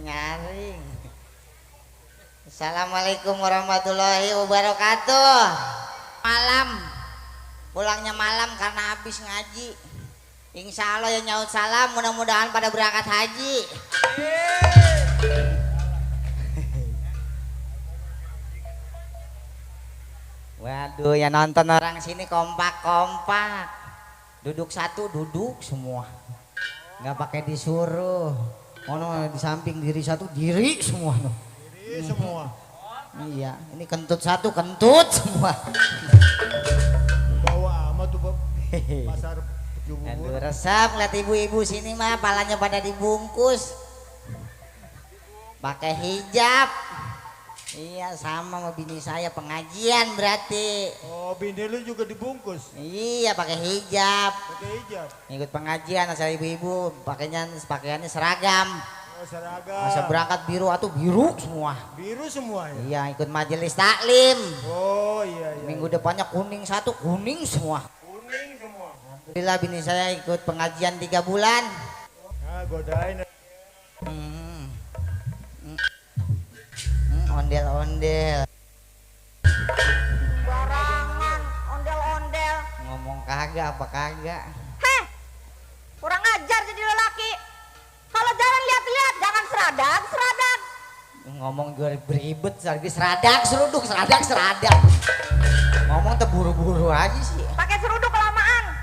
Nyaring. Assalamualaikum warahmatullahi wabarakatuh. Malam, pulangnya malam karena habis ngaji. Insya Allah ya nyaut salam, mudah-mudahan pada berangkat haji. Waduh, ya nonton orang sini kompak-kompak. Duduk satu, duduk semua. Nggak pakai disuruh. Ono di samping diri satu diri semua no. Diri semua. Iya, ini kentut satu kentut semua. Bawa amat tuh pasar bubur. Aduh resep lihat ibu-ibu sini mah palanya pada dibungkus. Pakai hijab. Iya sama sama bini saya pengajian berarti. Oh bini lu juga dibungkus. Iya pakai hijab. Pakai hijab. Ikut pengajian asal ibu-ibu pakaiannya seragam. Oh, seragam. Masa berangkat biru atau biru semua. Biru semua ya. Iya ikut majelis taklim. Oh iya iya. Minggu depannya kuning satu kuning semua. Kuning semua. Alhamdulillah bini saya ikut pengajian 3 bulan. Nah godain. Ondel-ondel. Barangan, ondel-ondel. Ngomong kagak apa kagak. Heh, kurang ajar jadi lelaki. Kalau jalan lihat-lihat, jangan seradak. Ngomong gue beribet, lagi seradak, seruduk, seradak. Ngomong terburu-buru aja sih. Pakai seruduk kelamaan.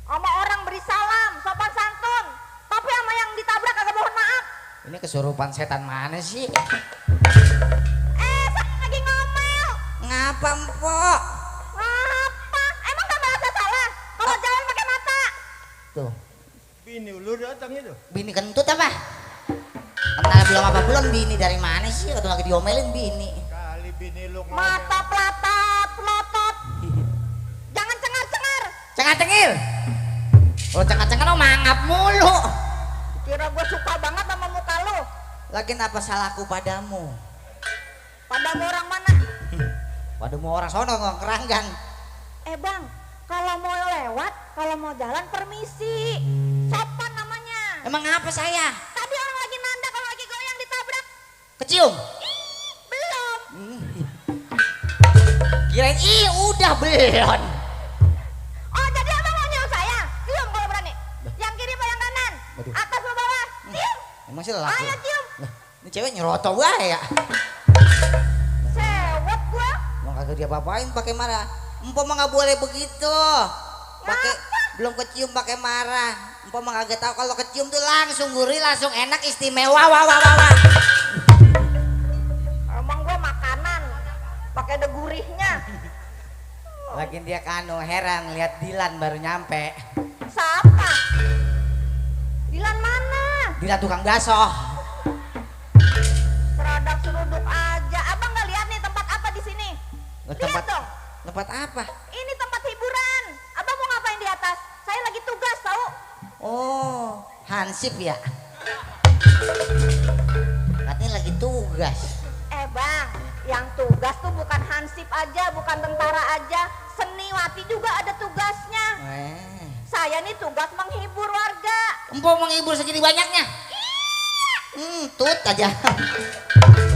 Sama orang beri salam, sopan santun. Tapi sama yang ditabrak kagak mohon maaf. Ini kesurupan setan mana sih? Saya lagi ngomel. Ngapa empok? Apa? Emang gak merasa salah? Kalau jalan pakai mata. Tuh, Bini lu datang itu. bini kentut apa? Kenal belum apa belum bini dari mana sih? Atau lagi diomelin bini? Kali bini lu ngomel. Mata pelatot, pelotot. Jangan cengar-cengar. Cengar-cengir. Kalau cengar-cengar lo mangap mulu. Kira gue suka banget sama muka lu. Lagian apa salahku padamu? Padamu orang mana? Padamu orang sono ngeranggang. Bang, kalau mau lewat, kalau mau jalan permisi. Sopan namanya. Emang apa saya? Tadi orang lagi nanda kalau lagi goyang ditabrak. Kecium? Belum. Kirain udah belum. Oh jadi abang mau nyuruh saya? Cium kalau berani. Yang kiri apa yang kanan? Waduh. Atas atau bawah? Cium. Emang sih lelaki? Ayo cium. Lah, ini cewek nyeroto wae ya. Sewot gua. Mau kagak dia apain pakai marah. Empok mah nggak boleh begitu. Pakai belum kecium pakai marah. Empok mah kagak tahu kalau kecium tuh langsung gurih, langsung enak, istimewa. Wah. Emang gua makanan. Pakai ada gurihnya. Lagian dia kanu heran lihat Dilan baru nyampe. Siapa? Dilan mana? Dilan tukang bakso. Seradak seruduk aja. Abang nggak lihat nih tempat apa di sini? Lihat dong. Tempat apa? Ini tempat hiburan. Abang mau ngapain di atas? Saya lagi tugas tahu. Oh, hansip ya. Katanya lagi tugas. Bang, yang tugas tuh bukan hansip aja, bukan tentara aja, seniwati juga ada tugasnya. Saya nih tugas menghibur warga. Empok menghibur segini banyaknya. Tut aja.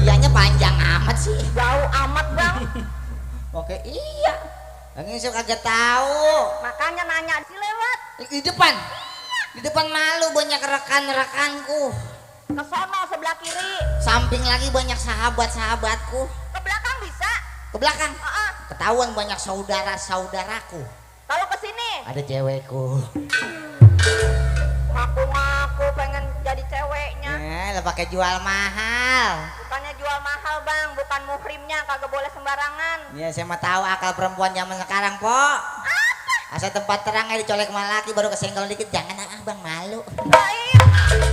Ianya panjang amat sih. Jauh amat bang. Oke, iya. Lagi saya kagak tahu. Makanya nanya sih lewat. Di depan. Di depan malu banyak rekan-rekanku. Ke sono sebelah kiri. Samping lagi banyak sahabat-sahabatku. Ke belakang bisa. Ke belakang. Uh-uh. Ketahuan banyak saudara-saudaraku. Kalau ke sini. Ada cewekku. Ngaku-ngaku pengen jadi ceweknya. Lah pakai jual mahal. Bukannya jual mahal bang, bukan muhrimnya, kagak boleh sembarangan. Ya saya mah tahu akal perempuan zaman sekarang, Po. Asal tempat terang aja dicolek sama laki baru kesenggol dikit, jangan bang malu.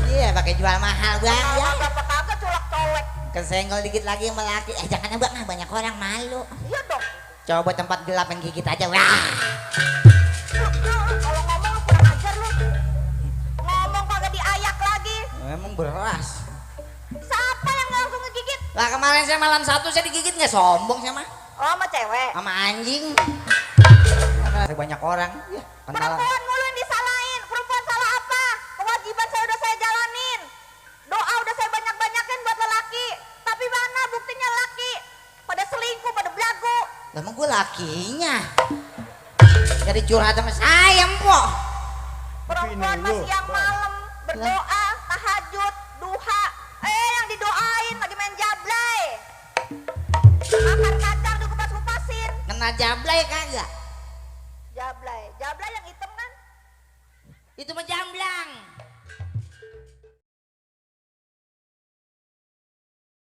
Iya pakai jual mahal bang. Ya. Kagak colek-colek. Kesenggol dikit lagi sama laki, jangan bang, banyak orang malu. Iya dong. Coba tempat gelap yang gigit aja, wah. Kalau ngomong lu kurang ajar lu. Ngomong kagak diayak lagi. Emang beras. Siapa yang langsung ngegigit? Lah kemarin saya malam 1 saya digigit nggak sombong saya mah. Oh sama cewek. Sama anjing. Banyak orang. Ya, Perempuan mulu yang disalahin. Perempuan salah apa? Kewajiban saya udah saya jalanin. Doa udah saya banyak-banyakin buat lelaki. Tapi mana buktinya laki? Pada selingkuh, pada belagu. Lah emang gue lakinya. Jadi curhat sama saya, Po. Perempuan masih yang malam berdoa, tahajud, duha. Yang didoain lagi main jablay. Makan kacang dikupas-kupasin. Kena jablay kagak? Jablay yang hitam kan? Itu mah jamblang.